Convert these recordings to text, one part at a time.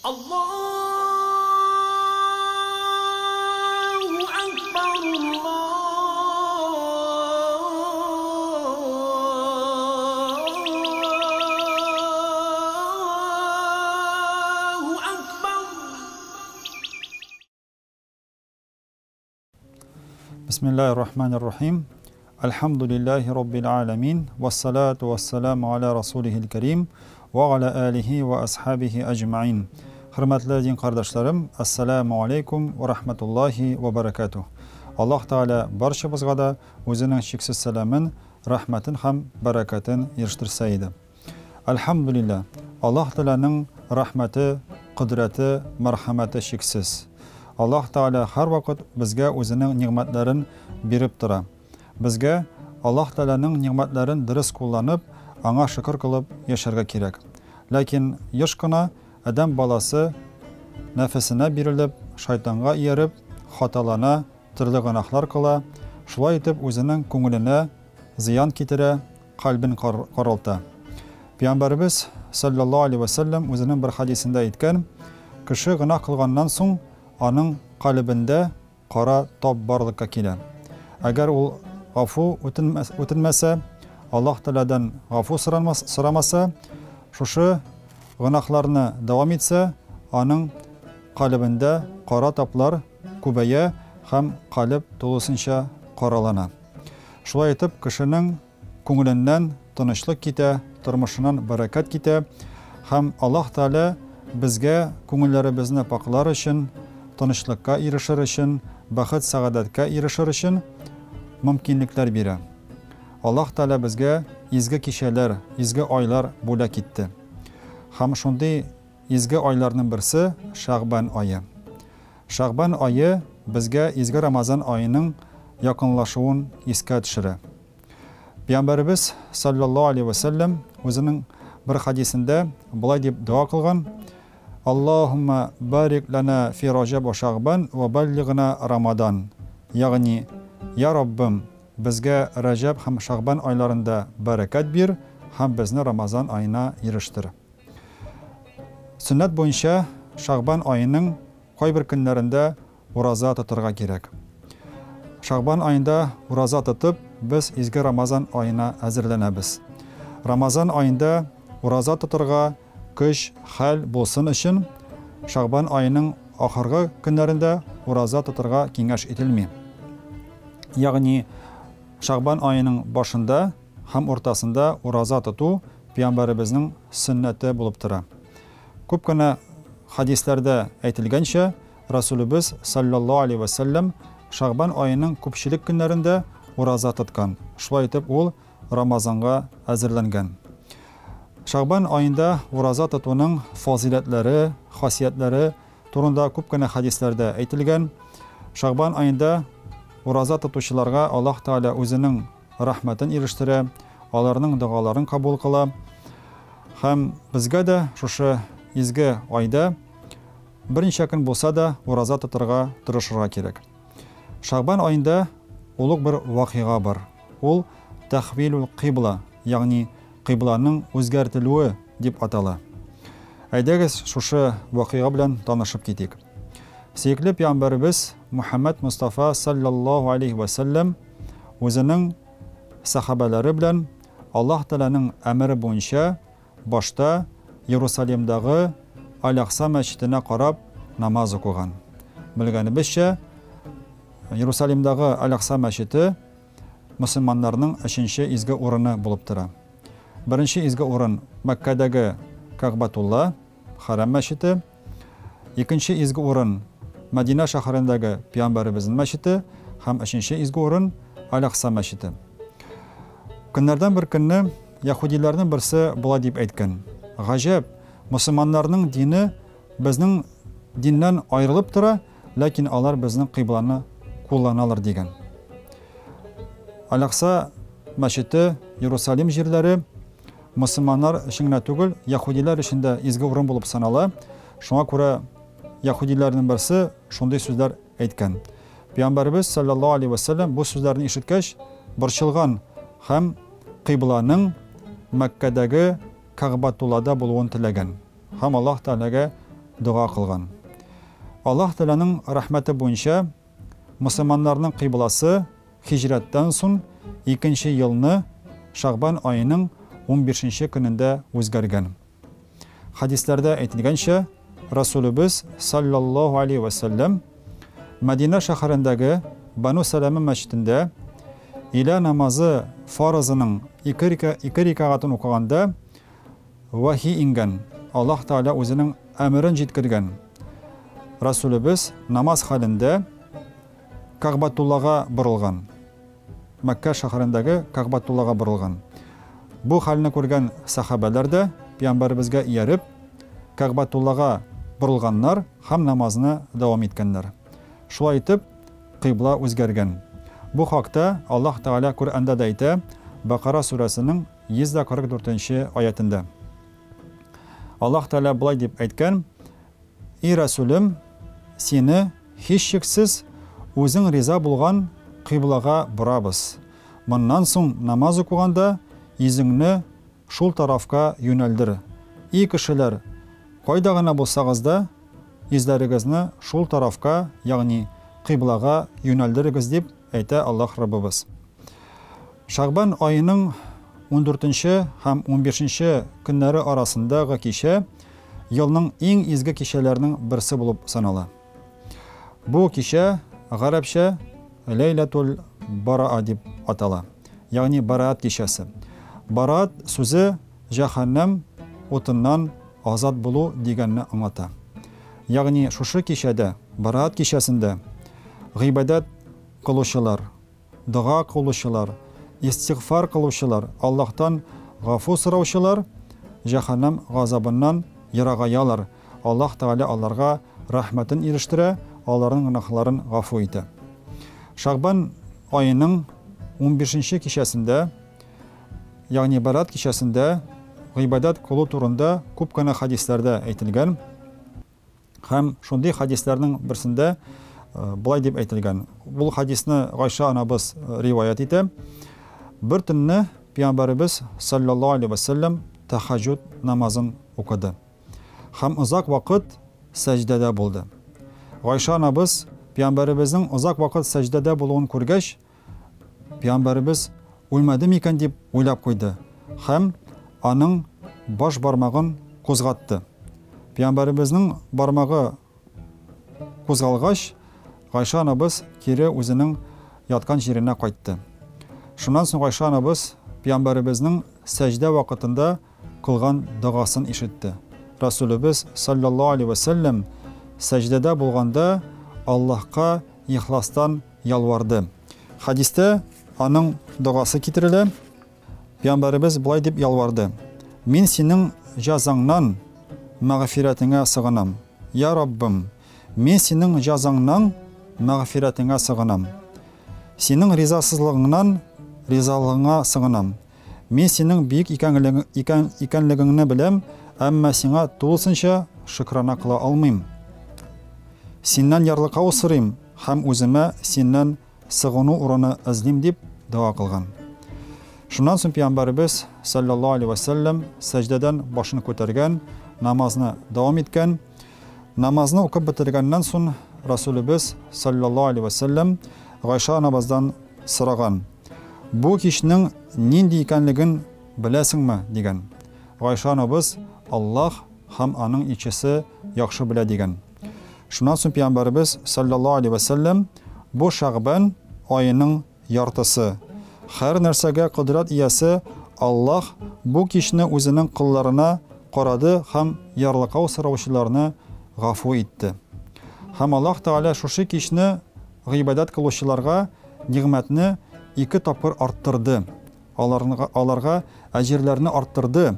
Аллаһу акбар, Аллаһу акбар. Бисмиллахир рахманир рахим. Альхамдулиллахи раббил аламин. Вассалату вассаламу аля расулихил карим ва аля алихи ва асхабихи аҗмаин. Хөрмәтле дин кардәшләрем, ассаламу алейкум ва рахматуллахи ва баракатух. Аллаһ Тәгалә барчабызга да үзенең чиксез сәламен, рәхмәтен һәм бәрәкәтен ирештерсә иде. Альхамдулилла, Аллаһ Тәгаләнең рәхмәте, кодрәте, мәрхәмәте чиксез. Аллаһ Тәгалә һәрвакыт безгә үзенең нигъмәтләрен биреп тора. Безгә Аллаһ Тәгаләнең нигъмәтләрен дөрес кулланып, аңа шөкер кылып яшәргә кирәк. Ләкин еш кына адәм баласы нәфесенә бирелеп, шайтанга ияреп, хаталана, төрле гөнаһлар кыла, шулай итеп үзенең күңеленә зыян китерә, кальбен каралта. Пәйгамбәребез саллаллаһу алейһи ва сәлләм үзенең бер хадисендә әйткән, кеше гөнаһ кылганнан соң аның калебендә кара тап барлыкка килә. Әгәр ул гафу үтенмәсә, Аллаһ Тәгаләдән гафу сорамаса, шушы гөнаһларны дәвам итсә, аның калебендә кара таплар күбәя һәм калеб тулысынча каралана. Шулай итеп, кешенең күңеленнән тынычлык китә, тормышыннан бәрәкәт китә һәм Аллаһ Тәгалә безгә күңелләребезне пакълар өчен, тынычлыкка ирешер өчен, бәхет-сәгадәткә ирешер өчен мөмкинлекләр бирә. Аллаһ Тәгалә безгә изге кичәләр, изге айлар бүләк итте. Һәм шундый изге айларның берсе Шәгъбан ае. Шәгъбан ае безгә изге Рамазан аеның якынлашуын искә төшерә. Пәйгамбәребез саллаллаһу алейһи ва сәлләм үзенең бер хадисендә болай дип дога кылган: Аллаһумма барик лана фи Раҗаб ва Шәгъбан ва баллигна Рамадан. Ягъни, Я Раббым, безгә Раҗаб һәм Шәгъбан айларында бәрәкәт бир һәм безне Рамазан аена ирештер. Сөннәт буенча Шәгъбан аеның кайбер көннәрендә ураза тотырга кирәк. Шәгъбан аенда ураза тотып, без изге Рамазан аена әзерләнәбез. Рамазан аенда ураза тотырга көч, хәл булсын өчен Шәгъбан аеның ахыргы көннәрендә ураза тотырга киңәш ителми. Ягъни Шәгъбан аеның башында һәм уртасында ураза тоту пәйгамбәребезнең сөннәте булып тора. Күп кенә хадисләрдә әйтелгәнчә, Расулебез саллаллаһу алейһи ва сәлләм Шәгъбан аеның күпчелек көннәрендә ураза тоткан. Шулай итеп ул Рамазанга әзерләнгән. Шәгъбан аенда ураза тотуның фазыйләтләре, хасиятләре турында күп кенә хадисләрдә әйтелгән. Шәгъбан аенда ураза тотучыларга Аллаһ Тәгалә үзенең рәхмәтен ирештерә, аларның догаларын кабул кыла. Һәм безгә дә шушы изге айда берничә көн булса да ураза тотырга тырышырга кирәк. Шәгъбан аенда олуг бер вакыйга бар. Ул тәхвилул кыйбла, ягъни кыйбланың үзгәртелүе дип атала. Әйдәгез шушы вакыйга белән танышып китик. Сөекле пәйгамбәребез Мухаммад Мустафа саллаллаһу алейһи ва сәлләм үзенең сахабәләре белән Аллаһ Тәгаләнең әмере буенча башта Иерусалимдагы Аль-Акса мәчетенә карап намаз укыган. Белгәнебезчә, Иерусалимдагы Аль-Акса мәчете мөселманнарның өченче изге урыны булып тора. Беренче изге урын Мәккәдәге Кәгъбәтулла, Хәрам мәчете. Икенче изге урын Мәдинә шәһәрендәге Пәйгамбәребезнең мәчете һәм өченче изге урын Аль-Акса мәчете. Көннәрдән бер көнне яһүдиләрнең берсе болай дип әйткән: Гаҗәп, мөселманнарның дине безнең диннән аерылып тора, ләкин алар безнең кыйбланы кулланалар дигән. Аль-Акса мәчете, Иерусалим җирләре мөселманнар өчен генә түгел, яһүдиләр өчен дә изге урын булып санала. Шуңа күрә яһүдиләрнең берсе шундый сүзләр әйткән. Пәйгамбәребез саллаллаһу алейһи ва сәлләм бу сүзләрне ишеткәч, борчылган һәм кыйбланың Мәккәдәге Кәгъбәтуллада булуын теләгән. Һәм Аллаһ Тәгаләгә дога кылган. Аллаһ Тәгаләнең рәхмәте буенча мөселманнарның кыйбласы һиҗрәттән соң икенче елны Шәгъбан аеның унбишенче көнендә үзгәргән. Хәдисләрдә әйтелгәнчә, Расулебез саллаллаһу алейһи вә сәлләм Мәдинә шәһәрендәге Бану Сәләмә мәчетендә илә намазы фарызының ике, ике рикагатын укыганда вәхи иңгән, Аллаһ Тәгалә үзенең әмерен җиткергән. Расулебез намаз хәлендә Кәгъбәтуллага борылган. Мәккә шәһәрендәге Кәгъбәтуллага борылган. Бу хәлне күргән сәхабәләр дә пәйгамбәребезгә ияреп, Кәгъбәтуллага борылганнар һәм намазны дәвам иткәннәр. Шулай итеп, кыйбла үзгәргән. Бу хакта Аллаһ Тәгалә Коръәндә дә әйтә, Бакара сүрәсенең 144 нче аятендә. Аллаһ Тәгалә болай дип әйткән: И Рәсүлем, сине, һичшиксез, үзең риза булган кыйблага борабыз. Моннан соң намаз укыганда йөзеңне шул тарафка юнәлдер. И кешеләр, кайда гына булсагыз да, йөзләрегезне шул тарафка, ягъни кыйблага юнәлдерегез, дип әйтә Аллаһ Раббыбыз. Шәгъбан аеның ундүртенче һәм унбишенче көннәре арасындагы кичә елның иң изге кичәләренең берсе булып санала. Бу кичә гарәпчә Ләйләтул Бараа дип атала, ягъни Бараат кичәсе. Бараат сүзе җәһәннәм утыннан азат булу дигәнне аңлата. Ягъни шушы кичәдә, Бараат кичәсендә гыйбадәт кылучылар, Дога кылучылар, истигъфар кылучылар, Аллаһтан гафу сораучылар җәһәннәм газабыннан ерагаялар, Аллаһ Тәгалә аларга рәхмәтен ирештерә, аларның гөнаһларын гафу итә. Шәгъбан аеның унбишенче кичәсендә, ягъни Бәрат кичәсендә гыйбадәт кылу турында күп кенә хәдисләрдә әйтелгән. Һәм шундый хәдисләрнең берсендә болай дип әйтелгән. Бу хәдисне Гайша анабыз риваять итә. Бер төнне пәйгамбәребез саллаллаһу алейһи ва сәлләм тәһәҗҗүд намазын укыды. Һәм озак вакыт сәҗдәдә булды. Гайша анабыз пәйгамбәребезнең озак вакыт сәҗдәдә булуын күргәч, Пәйгамбәребез үлмәде микән дип уйлап куйды һәм аның баш бармагын кузгатты. Пәйгамбәребезнең бармагы кузгалгач, Гайшә анабыз кире үзенең яткан җиренә кайтты. Шуннан соң Гайшә анабыз пәйгамбәребезнең сәҗдә вакытында кылган догасын ишетте. Расулебез саллаллаһу алейһи вә сәлләм сәҗдәдә булганда Аллаһка ихластан ялварды. Хәдистә аның догасы китерелә. Пәйгамбәребез болай дип ялварды: Мин синең җазаңнан мәгъфирәтеңә сыгынам. Я Раббым, мин синең җазаңнан мәгъфирәтеңә сыгынам. Синең ризасызлыгыңнан ризалыгыңа сыгынам. Мин синең бөек икәнлегеңне беләм, әмма сиңа тулысынча шөкрана кыла алмыйм. Синнән ярлыкау сорыйм һәм үземә синнән сыгыну урыны эзлим, дип дога кылган. Шуннан соң пәйгамбәребез саллаллаһу алейһи ва сәлләм сәҗдәдән башын күтәргән, намазны дәвам иткән. Намазны укып бетергәннән соң Расулебез саллаллаһу алейһи ва сәлләм Гайша анабыздан сораган: Бу кичнең нинди икәнлеген беләсеңме? дигән. Гайшә анабыз, Аллаһ һәм аның илчесе яхшы белә, дигән. Шуннан соң пәйгамбәребез, салләллаһу алейһи вә сәлләм, Бу Шәгъбән аеның яртысы. Һәр нәрсәгә кодрәт иясе Аллаһ бу кичне үзенең колларына карады һәм ярлыкау сораучыларны гафу итте. Һәм Аллаһ Тәгалә шушы кичне гыйбадәт кылучыларга нигъмәтне ике тапкыр арттырды, аларга, аларга әҗерләрне арттырды.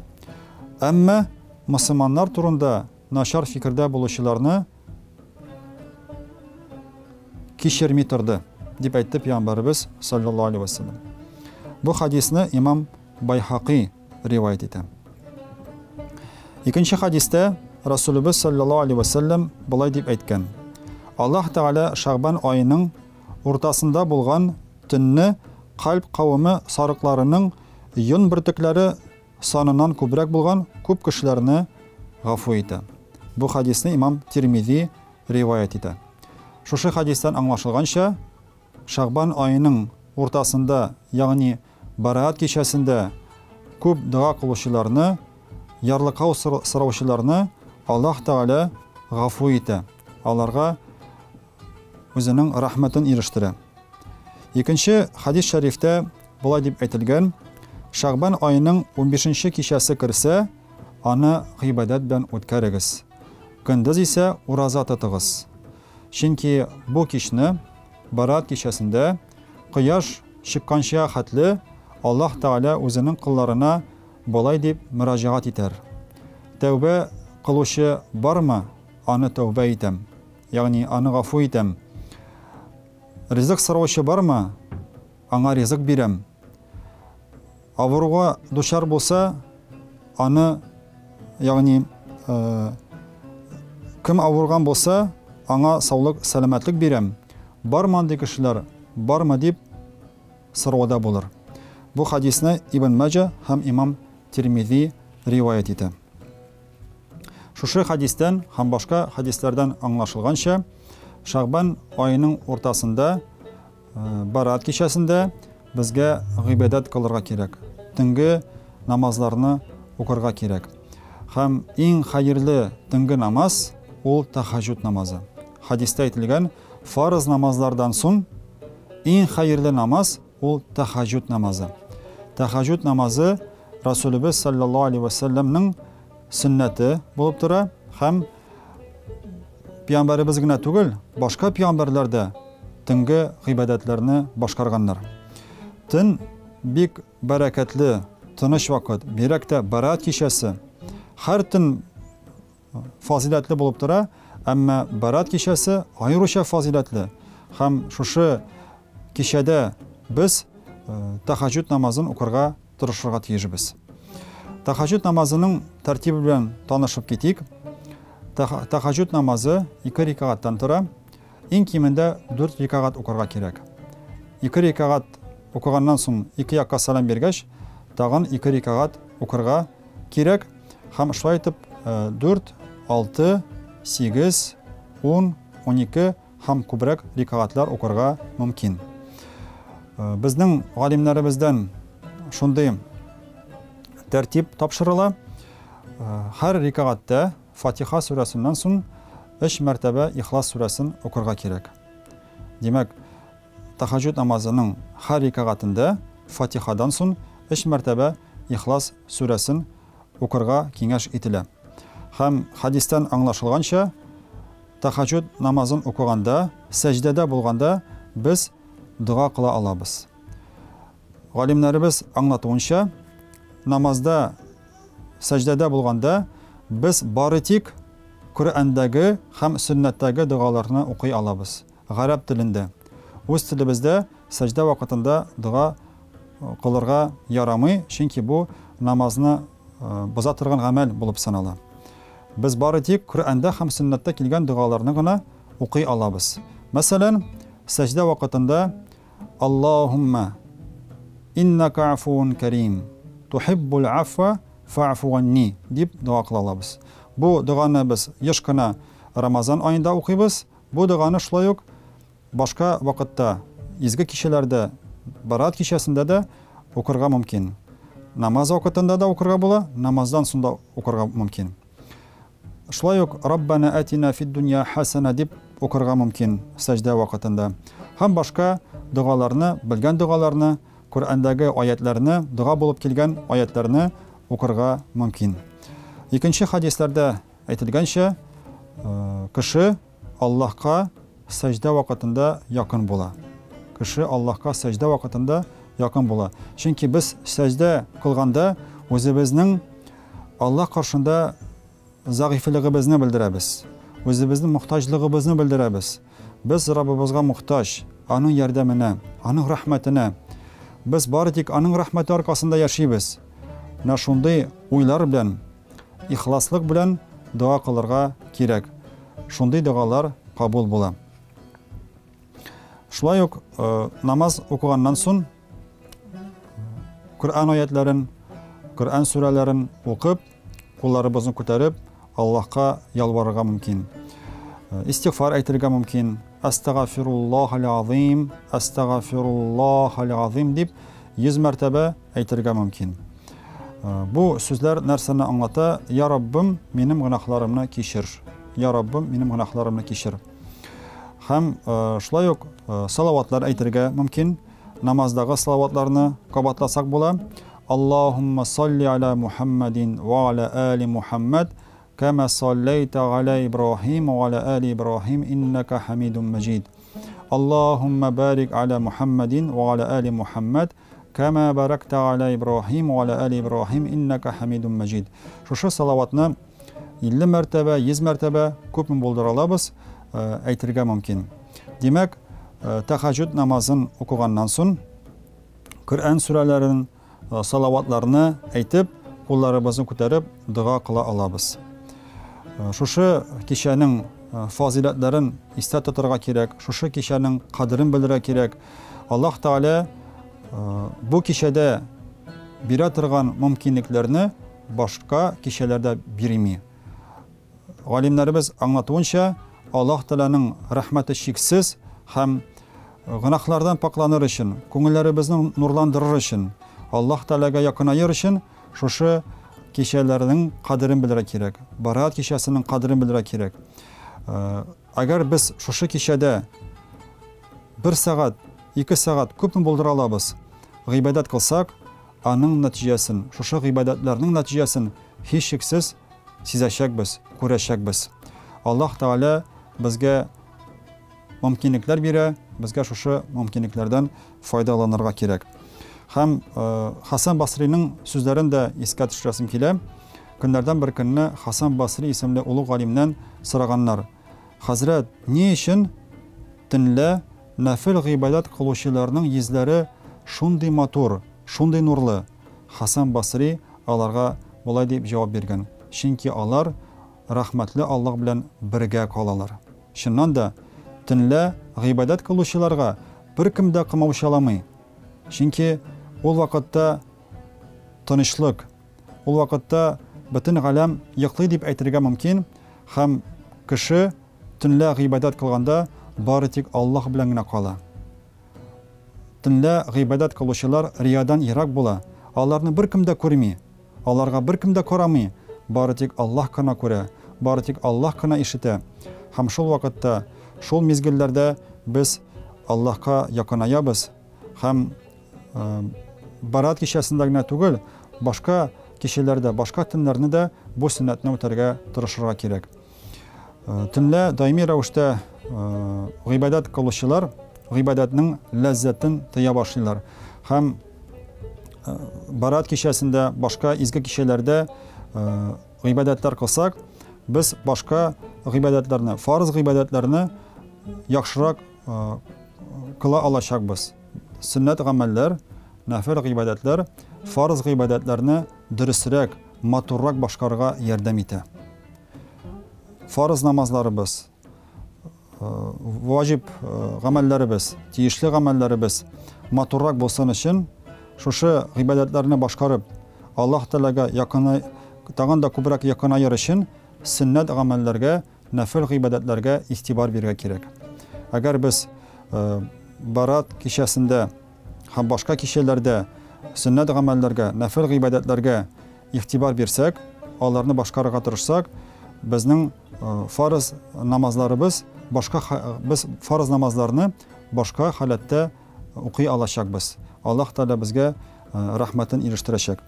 Әмма мөселманнар турында начар фикердә булучыларны кичерми торды, дип әйтте пәйгамбәребез саллаллаһу алейһи вәсәлләм. Бу хадисны имам Байхаки риваять итә. Икенче хадистә Расулыбыз саллаллаһу алейһи вәсәлләм болай дип әйткән: Аллаһ Тәгалә Шәгъбан аеның уртасында булган төнне кальб кавеме сарыкларының йон бөртекләре саныннан күбрәк булган күп кешеләрне гафу итә. Бу хадисны имам Тирмизи риваять итә. Шушы хадистән аңлашылганча, Шәгъбан аеның уртасында, ягъни Бәраәт кичәсендә күп дога кылучыларны, ярлыкау сораучыларны Аллаһ Тәгалә гафу итә, аларга үзенең рәхмәтен ирештерә. Икенче хадис шәрифтә болай дип әйтелгән: Шәгъбан аеның 15 кичәсе керсә, аны гыйбадәт белән үткәрегез. Көндез исә ураза тотыгыз. Чөнки бу кичне, Бәраәт кичәсендә, кояш чыкканчыга хәтле Аллаһ Тәгалә үзенең колларына болай дип мөрәҗәгать итәр, Тәүбә кылучы бармы, аны тәүбә итәм, ягъни аны гафу итәм. Ризык сораучы бармы, аңа ризык бирәм. Авыруга дучар булса, аны, ягъни кем авырган булса, аңа саулык, сәламәтлек бирәм. Бармы андый кешеләр, бармы дип сорауда булыр. Бу хадисны Ибн Маҗа һәм имам Тирмизи риваять итә. Шушы хадистән һәм башка хадисләрдән аңлашылганча, Шәгъбан аеның уртасында Барат кичәсендә безгә гыйбадәт кылырга кирәк. Төнге намазларны укырга кирәк. Һәм иң хәерле төнге намаз ул тәһәҗҗүд намазы. Хадистә әйтелгән, фарыз намазлардан соң иң хәерле намаз ул тәһәҗҗүд намазы. Тәһәҗҗүд намазы Расулебез саллаллаһу алейһи ва сәлләмнең сөннәте булып тора һәм Пиамбәребез генә түгел, башка пиамбәрләр дә төнге гыйбадәтләрне башкарганнар. Төн бик бәрәкәтле, тыныч вакыт, бигрәк тә Бәраәт кичәсе. Һәр төн фазыйләтле булып тора, әмма Бәраәт кичәсе аеруча фазыйләтле. Һәм шушы кичәдә без тәһәҗҗүд намазын укырга тырышырга тиешбез. Тәһәҗҗүд намазының тәртибе белән танышып китик. Тәһәҗҗүд намазы ике рикагаттан тора. Иң кимендә дүрт рикагат укырга кирәк. Ике рикагат укыганнан соң ике якка сәлам биргәч, тагын ике рикагат укырга кирәк. Һәм шулай итеп 4, 6, 8, 10, 12 һәм күбрәк рикагатлар укырга мөмкин. Безнең галимнәребездән шундый тәртип тапшырыла. Һәр рикагатта Фатиха сүрәсеннән соң өч мәртәбә Ихлас сүрәсен укырга кирәк. Димәк, тәһәҗҗүд намазының һәр рикагатендә Фатихадан соң өч мәртәбә Ихлас сүрәсен укырга киңәш ителә. Һәм хәдистән аңлашылганча, тәһәҗҗүд намазын укыганда, сәҗдәдә булганда без дога кыла алабыз. Галимнәребез аңлатуынча, намазда сәҗдәдә булганда без бары тик Коръәндәге һәм сөннәттәге догаларны укый алабыз, гарәп телендә. Үз телебездә сәҗдә вакытында дога кылырга ярамый, чөнки бу намазны боза торган гамәл булып санала. Без бары тик Коръәндә һәм сөннәттә килгән догаларны гына укый алабыз. Мәсәлән, сәҗдә вакытында Аллаһумма иннака афуун карим, тухиббул афва фа'фу анни дип дога кыла алабыз. Бу доганы без еш кына Рамазан аенда укыйбыз. Бу доганы шулай ук башка вакытта, изге кичәләрдә, Барат кичәсендә дә укырга мөмкин. Намаз вакытында да укырга була, намаздан соң да укырга мөмкин. Шулай ук Раббана атина фид дөнья хасана дип укырга мөмкин сәҗдә вакытында. Һәм башка догаларны, белгән догаларны, Коръәндәге аятләрне, дога булып килгән аятләрне укырга мөмкин. Икенче хадисләрдә әйтелгәнчә, кеше Аллаһка сәҗдә вакытында якын була. Кеше Аллаһка сәҗдә вакытында якын була. Чөнки без сәҗдә кылганда үзебезнең Аллаһ каршында зәгыйфьлегебезне белдерәбез. Үзебезнең мохтаҗлыгыбызны белдерәбез. Без Раббыбызга мохтаҗ, Аның ярдәменә, Аның рәхмәтенә. Без бары тик Аның рәхмәте аркасында яшибез. Менә шундый уйлар белән, ихласлык белән дога кылырга кирәк. Шундый догалар кабул була. Шулай ук намаз укыганнан соң Коръән аятларын, Коръән сүрәләрен укып, кулларыбызны күтәреп, Аллаһка ялварырга мөмкин. Истигъфар әйтергә мөмкин. Әстәгафируллаһ азим, әстәгафируллаһ азим дип 100 мәртәбә әйтергә мөмкин. Бу сүзләр нәрсәне аңлата? Я Раббым, минем гөнаһларымны кичер. Я Раббым, минем гөнаһларымны кичер. Һәм шулай ук салаватлар әйтергә мөмкин. Намаздагы салаватларны кабатласак була. Аллаһумма салли аля Мухаммадин ва аля али Мухаммад, кама саллайта аля Ибрахим ва аля али Ибрахим иннака хамидум маджид. Аллаһумма барик аля Мухаммадин ва аля али Мухаммад, кама баракта аля Ибрахим ва аля али Ибрахим иннака хамидум маджид. Шушы салаватны 50 мәртәбә, 100 мәртәбә күпме булдыра алабыз, әйтергә мөмкин. Димәк, тәһәҗҗүд намазын укыганнан соң Коръән сүрәләрен, салаватларны әйтеп, кулларыбызны күтәреп дога кыла алабыз. Шушы кичәнең фазиләтләрен истә тотарга кирәк, шушы кичәнең кадерен белергә кирәк. Аллаһ Тәгалә бу кичәдә бирә торган мөмкинлекләрне башка кичәләрдә бирми. Галимнәребез аңлатуынча, Аллаһ Тәгаләнең рәхмәте чиксез һәм гөнаһлардан пакланыр өчен, күңелләребезне нурландырыр өчен, Аллаһ Тәгаләгә якынаер өчен шушы кичәләрнең кадерен белергә кирәк. Барат кичәсенең кадерен белергә кирәк. Әгәр без шушы кичәдә бер сәгать, ике сәгать күпме булдыра алабыз, гыйбадәт кылсак, аның нәтиҗәсен, шушы гыйбадәтләрнең нәтиҗәсен һичшиксез сизәчәкбез, күрәчәкбез. Аллаһ Тәгалә безгә мөмкинлекләр бирә, безгә шушы мөмкинлекләрдән файдаланырга кирәк. Һәм Хасан Басриның сүзләрен дә искә төшерәсем килә. Көннәрдән бер көнне Хасан Басри исемле олуг галимнән сораганнар. Хәзрәт, ни өчен төнлә нәфил гыйбадәт кылучыларның йөзләре шундый матур, шундый нурлы? Хасан Басри аларга болай дип җавап биргән: Чөнки алар рәхмәтле Аллаһ белән бергә калалар. Чыннан да, төнлә гыйбадәт кылучыларга беркем дә комаучаламый. Чөнки ул вакытта тынычлык, ул вакытта бөтен галәм йоклый дип әйтергә мөмкин, һәм кеше төнлә гыйбадәт кылганда бары тик Аллаһ белән генә кала. Төнлә гыйбадәт кылучылар риядан ерак була, аларны беркем дә күрми, аларга беркем дә карамый, бары тик Аллаһ кына күрә, бары тик Аллаһ кына ишетә. Һәм шул вакытта, шул мизгелләрдә без Аллаһка якынаябыз һәм Барат кичәсендә генә түгел, башка кичәләрдә, башка төннәрне дә бу сөннәтне үтәргә тырышырга кирәк. Төнлә даими рәвештә гыйбадәт кылучылар гыйбадәтнең ләззәтен тоя башлыйлар. Һәм Барат кичәсендә, башка изге кичәләрдә гыйбадәтләр кылсак, без башка гыйбадәтләрне, фарыз гыйбадәтләрне яхшырак кыла алачакбыз. Сөннәт гамәлләр, нәфил гыйбадәтләр фарыз гыйбадәтләрне дөресрәк, матуррак башкарырга ярдәм итә. Фарыз намазларыбыз, ваҗиб гамәлләребез, тиешле гамәлләребез матуррак булсын өчен, шушы гыйбадәтләрне башкарып, Аллаһ Тәгаләгә якынай, тагын да күбрәк якынаер өчен сөннәт гамәлләргә, нәфил гыйбадәтләргә игътибар бирергә кирәк. Әгәр без Барат кичәсендә һәм башка кичәләрдә сөннәт гамәлләргә, нәфил гыйбадәтләргә игътибар бирсәк, аларны башкарырга тырышсак, безнең фарыз намазларыбыз башка без фарыз намазларны башка халәттә укый алачакбыз. Аллаһ Тәгалә безгә рәхмәтен ирештерәчәк.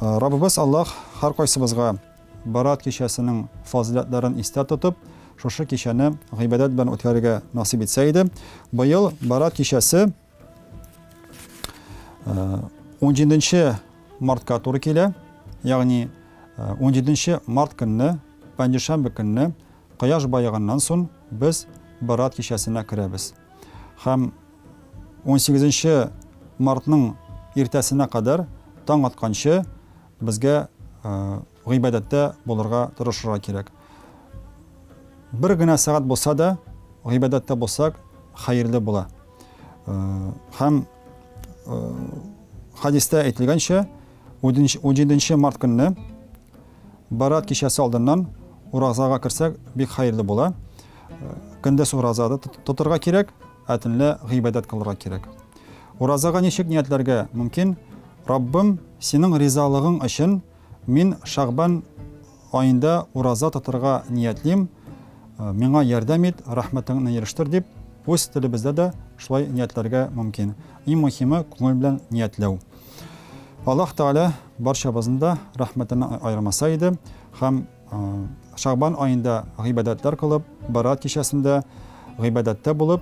Раббыбыз Аллаһ һәркайсыбызга Барат кичәсенең фазыйләтләрен истә тотып, шушы кичәне гыйбадәт белән үткәрергә насыйп итсә иде. Быел Барат кичәсе 17 мартка туры килә. Ягъни 17 март көнне, пәнҗешәмбе көнне кояш баеганнан соң без Барат кичәсенә керәбез. Һәм 18 мартның иртәсенә кадәр таң атканчы безгә гыйбадәттә булырга тырышырга кирәк. Бер генә сәгать булса да, гыйбадәттә булсак, хәерле була. Һәм хадистә әйтелгәнчә, 17 март көнне Барат кичәсе алдыннан уразага керсәк, бик хәерле була. Көндез ураза да тотырга кирәк, ә төнлә гыйбадәт кылырга кирәк. Уразага ничек ниятләргә мөмкин? Раббым, синең ризалыгың өчен мин Шагбан аенда ураза тотырга ниятлим, миңа ярдәм ит, рәхмәтеңне ирештер дип, үз телебездә дә шулай ниятләргә мөмкин. Иң мөһиме күңел белән ниятләү. Аллаһ Тәгалә барчабызны да рәхмәтеннән аермаса иде һәм Шагбан аенда гыйбадәтләр кылып, Барат кичәсендә гыйбадәттә булып,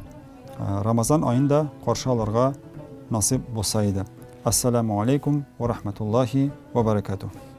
Рамазан аен да каршы алырга насыйп булса иде. Ассаламу алейкум ва рахматуллахи ва баракатуh.